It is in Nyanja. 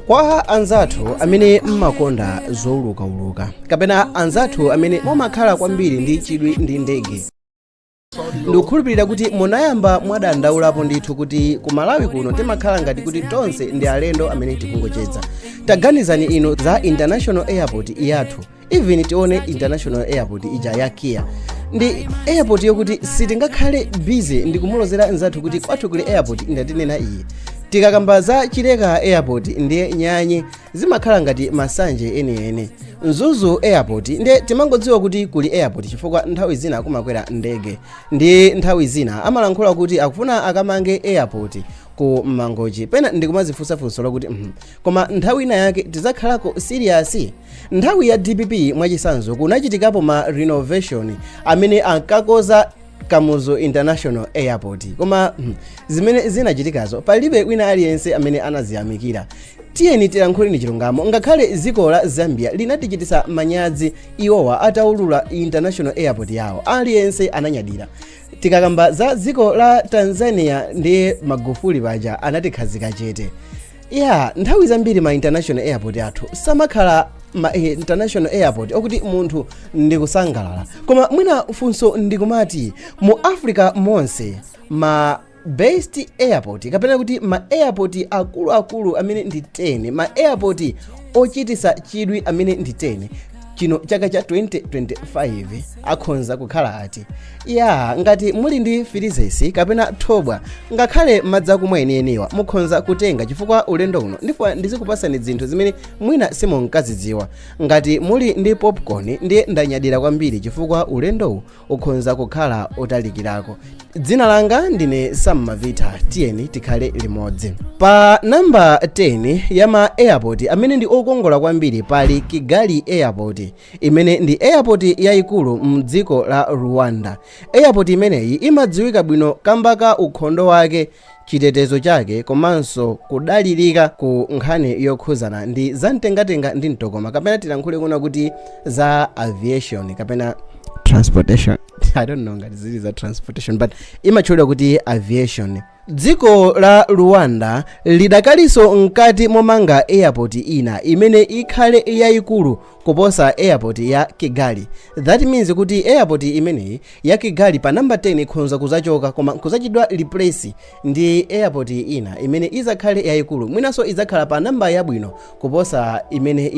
Kwa anzathu amene mmakonda zowulukauluka kapena anzathu amene mumakhala kwambiri ndi chidwi ndi ndege, ndikukhulupirira kuti munayamba mwadandaulapo ndithu kuti ku Malawi kuno timakhala ngati kuti tonse ndi alendo amene tikungocheza. Taganizani inu za international airport yathu. Even tione international airport ija ya KIA, ndi airport yokuti sitingakhale busy ndikumulozera nzathu kuti kwathu kuli airport. Ndatinena iyi, tikakamba za Chileka Airport ndiye nyanye zimakhala ngati masanje enieni. Mzuzu Airport ndiye timangodziwa kuti kuli airport chifukwa nthawi zina kumakwera ndege, ndi nthawi zina amalankhula kuti akufuna akamange airport ku Mangochi. Pena ndikumazifunsafunso lokuti koma nthawi ina yake tidzakhalako serious? Nthawi ya DPP mwachisanzo kunachitikapo ma renovation amene ankakoza Kamuzu International Airport, koma zimene zinachitikazo palibe wina aliyense amene anaziyamikira. Tiyeni tilankhuleni chilungamo, ngakhale dziko la Zambia linatichitisa manyazi iwowa ataulula international airport yawo, aliyense ananyadira. Tikakamba za dziko la Tanzania, ndiye Magufuli paja anatikhazika chete. Ya, nthawi zambiri ma international airport athu samakhala ma international airport okuti munthu ndikusangalala. Koma mwina funso ndikumati, mu Africa monse ma best airport kapena kuti ma airport akuluakulu amene ndi 10, ma airport ochitisa chidwi amene ndi 10 chino chaka cha 2025, akhonza kukhala ati? Ya, ngati muli ndi firizesi kapena thobwa, ngakhale madzi akumwa enieniwa mukhonza kutenga, chifukwa ulendo uno ndifuna ndizikupasani zinthu zimene mwina simunkazidziwa. Ngati muli ndi popcorn, ndiye ndanyadira kwambiri chifukwa ulendowu ukhonza kukhala otalikirako. Dzina langa ndine Sam Mavita, tiyeni tikhale limodzi. Pa namba 10 ya ma airport amene ndi okongola kwambiri pali Kigali Airport, imene ndi airport yayikulu mdziko la Rwanda. Airport imeneyi imadziwika bwino kamba ka ukhondo wake, chitetezo chake komanso kudalirika ku nkhani yokhuzana ndi zamtengatenga ndi mtokoma, kapena tilankhule kuna kuti za aviation kapena transportation. I don't know ngati zili za transportation, but imatchulidwa kuti aviation. Dziko la Rwanda lidakalinso mkati momanga airport ina imene ikhale yayikulu kuposa airport ya Kigali. That means kuti airport imeneyi ya Kigali pa namba 10 ikhonza kuzachoka, koma kuzachidwa replace ndi airport ina imene izakhale yayikulu, mwinanso idzakhala pa namba yabwino kuposa imene ili.